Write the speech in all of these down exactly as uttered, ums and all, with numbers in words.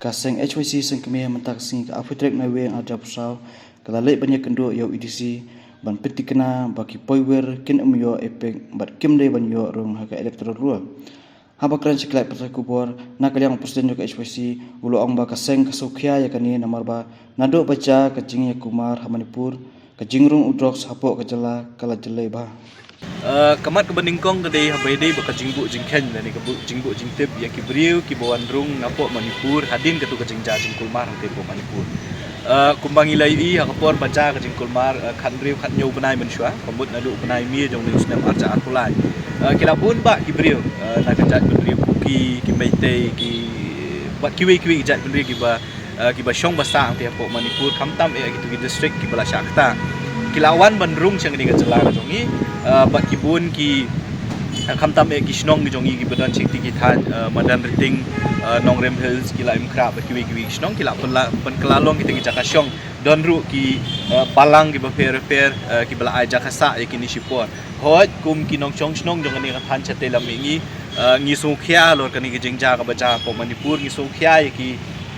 Ka seng H Y C seng kmie mynta ka sngi ka arphew tarik Naiwieng arhajar arphew saw ka la leit ban ïakynduh ïa u A D C ban pynthikna ba ki poiwir kin ym ïoh epek bad kim dei ban ïoh rung ha ka electoral roll. Haba kren sha ki lad pathai khubor na ka liang u president jong ka H Y C u la ong ba ka seng ka sngewkhia ïa kane namar ba naduh ba jia ka jingïakulmar ha Manipur ka jingrung u drugs hapoh ka jylla ka la jyllei bha. Uh, ka mat kaba nyngkong ka dei haba ïadei bad ka jingbuh jingkheiñ lane ka buh jingbuh jingtip ïa ki briew kiba wan rung napoh Manipur hadien katu ka jingjia jingkulmar hangtei hapoh Manipur. Uh, kumba ngi la ïohi ha ka por ba jia ka jingkulmar, uh, khathynriew khathynñiew bnai mynshuwa, ka mut naduh u bnai May jong u snem arhajar arphew lai. Uh, ki la bun bah ki briew, uh, na ka jaitbynriew Kuki, ki Meitei, ki bad kiwei kiwei ki jaitbynriew kiba uh, kiba shong ba sah hangtei hapoh Manipur, khamtam eh kitu ki district kiba la shah kata. Ki la wan ban rung sha kane ka jylla ka jong ngi, uh, bad ki bun ki, uh, khamtam eh ki shnong ki jong ngi kiba don sha kiti ki thaiñ, uh, Madanrting, uh, Nongrim Hills, ki la im khrap bad kiwei kiwei ki shnong, ki la pynla-, pynkylla long kita ki jaka shong. Don ruh ki, uh, balang kiba pher pher, uh, kiba la ai jaka sah ïa kine shipor. Hooid, kum ki nongshong shnong jong kane ka thaiñ shatei lam mihngi, uh, ngi sngewkhia halor kane ka jingjia kaba jia hapoh Manipur, ngi sngewkhia ïa ki,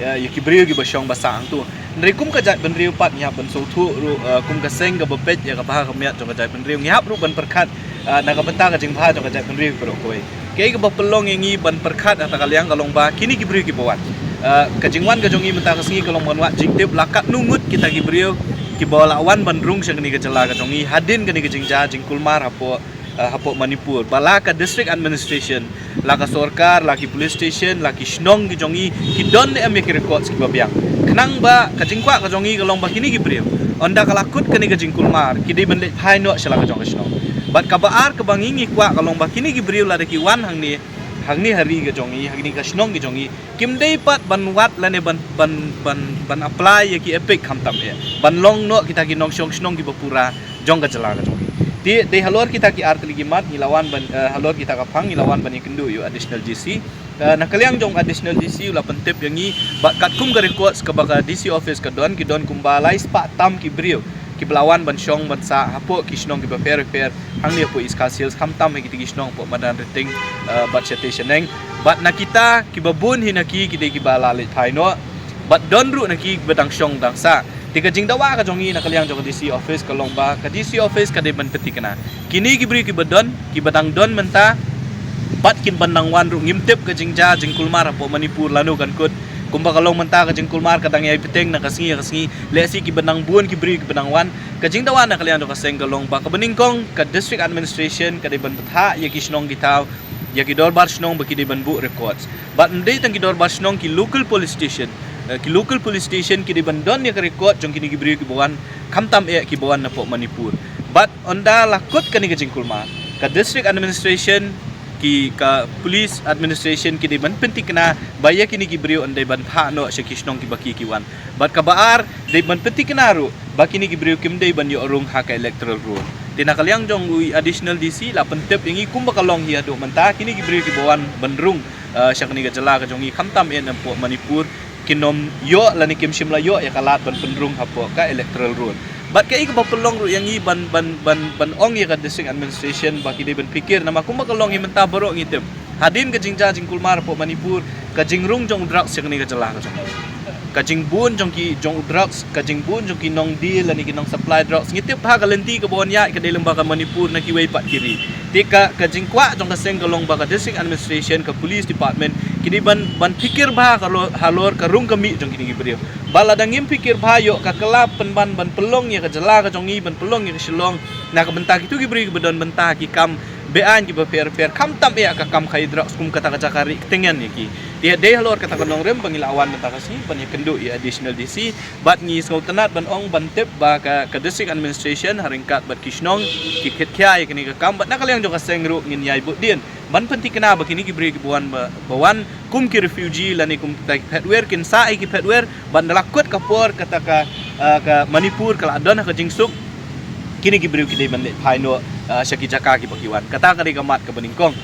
uh, ïa ki briew kiba shong ba sah hangtu. Hynrei kum ka jaitbynriew pat ngi hap ban sngewthuh ruh, uh, kum ka seng kaba peit ïa ka bha ka miat jong ka jaitbynriew, ngi hap ruh ban pyrkhat, uh, na ka bynta ka jingbha jong ka jaitbynriew baroh kawei. Kaei kaba pynlong ïa ngi ban pyrkhat ha kata ka liang ka long ba kine ki briew kiba wan, uh, ka jingwan ka jong ngi mynta ka sngi ka long ban wad jingtip la katno ngut kita ki briew kiba la wan ban rung sha kane ka jylla ka jong ngi hadien kane ka jingjia jingkulmar hapoh, uh, hapoh Manipur. Ba la ka district administration, la ka sorkar, la ki police station, la ki shnong ki jong ngi ki don ne em ïa ki records kiba biang. Khnang ba ka jingkwah ka jong ngi ka long ba kine ki briew, ynda ka la kut kane ka jingkulmar, ki dei ban leit phai noh sha la ka jong ka shnong. Bad kaba ar kaba ngi ngi kwah ka long ba kine ki briew lada ki wan hangne, hangne ha ri ka jong ngi, hangne ka shnong ki jong ngi, kim dei pat ban wad lane ban, ban, ban, ban apply ïa ki EPIC khamtam eh, ban long noh kita ki nongshong shnong kiba pura jong ka jylla ka jong ngi. Te dei halor kita ki ar tylli ki mat ngi la wan ban, eh, halor kita ka phang ngi la wan ban ïakynduh ïa u Additional D C. Eh, na ka liang jong u Additional D C u la pyntip ïa ngi ba katkum ka records kaba ka D C office ka don, ki don kumba lai spah tam ki briew kiba la wan ban shong ban sah hapoh ki shnong kiba pher pher hangne hapoh East Khasi Hills, khamtam ha kiti ki shnong hapoh Madanrting, eh, bad shatei shaneng. Bad na kita kiba bun hi na ki, ki dei kiba la leit phai noh. Bad don ruh na ki kiba dang shong dang sah. Te ka jingdawa ka jong ngi na ka liang jong ka D C office ka long ba ka D C office ka dei ban pynthikna kine ki briew kiba don, kiba dang don mynta, bad kin ban dang wan ruh. Ngim tip ka jingjia jingkulmar hapoh Manipur lano kan kut. Kumba ka long mynta ka jingkulmar ka dang ïai bteng na ka sngi ïa ka sngi. Lehse kiba dang bun ki briew kiba dang wan. Ka jingdawa na ka liang jong ka seng ka long ba kaba nyngkong ka district administration ka dei ban bthah ïa ki shnong ki thaw, ïa ki dorbar shnong ba ki dei ban buh records. Bad ym dei tang ki dorbar shnong, ki local police station, eh, ki local police station ki dei ban don ïa ka record jong kine ki briew kiba wan, khamtam eh kiba wan napoh Manipur. Bad ynda la kut kane ka jingkulmar, ka district administration, ki, ka police administration ki dei ban pynthikna ba ïa kine ki briew yn dei ban phah noh sha ki shnong kiba ki ki wan. Bad kaba ar, dei ban pynthikna ruh ba kine ki briew kim dei ban ïoh rung ha ka electoral roll. Te na ka liang jong u Additional D C la pyntip ïa ngi kumba ka long hi haduh mynta, kine ki briew kiba wan ban rung, eh, sha kane ka jylla ka jong ngi, khamtam eh napoh Manipur, kin ym ïoh lane kim shym la ïoh ïa ka lad ban pynrung hapoh ka electoral roll. Bad kaei kaba pynlong ruh ïa ngi ban, ban, ban, ban ong ïa ka district administration ba ki dei ban pyrkhat, namar kumba ka long hi mynta baroh ngi tip. Hadien ka jingjia jingkulmar hapoh Manipur, ka jingrung jong u drugs sha kane ka jylla ka jong ngi, ka jingbun jong ki, jong u drugs, ka jingbun jong ki nongdeal lane ki nongsupply drugs. Ngi tip ba ka lynti kaba wan ïaid ka dei lyngba ka Manipur na kiwei pat ki ri. Te ka, ka jingkwah jong ka seng ka long ba ka district administration, ka police department, ki dei ban, ban pyrkhat bha ka lo-, halor ka rung ka mih jong kine ki briew. Ba lada ngim pyrkhat bha, ïoh ka kylla pynban ban pynlong ïa ka jylla ka jong ngi, ban pynlong ïa ka Shillong na ka bynta kitu ki briew kiba don bynta ki kam beaiñ kiba pher pher, khamtam eh ka kam khaïi drugs kum kata ka jaka rieh ktien ïa ki. Te dei halor kata ka nongrim ba ngi la wan mynta ka sngi ban ïakynduh ïa u Additional D C. Bad ngi sngewtynnad ban ong ban tip ba ka, ka district administration ha ryngkat bad ki shnong ki kit khia ïa kane ka kam, bad na ka liang jong ka seng ruh ngin ïai bud dien ban pynthikna ba kine ki briew kiba wan ba, ba wan kum ki refugee lane kum kita ki phetwer, kin sah ïa ki phetwer, bad ynda la kut ka por kata ka, ah, ka Manipur ka la don ha ka jingsuk, kine ki briew ki dei ban leit phai noh, ah, sha ki jaka kiba ki wan. Kata ka dei ka mat kaba nyngkong.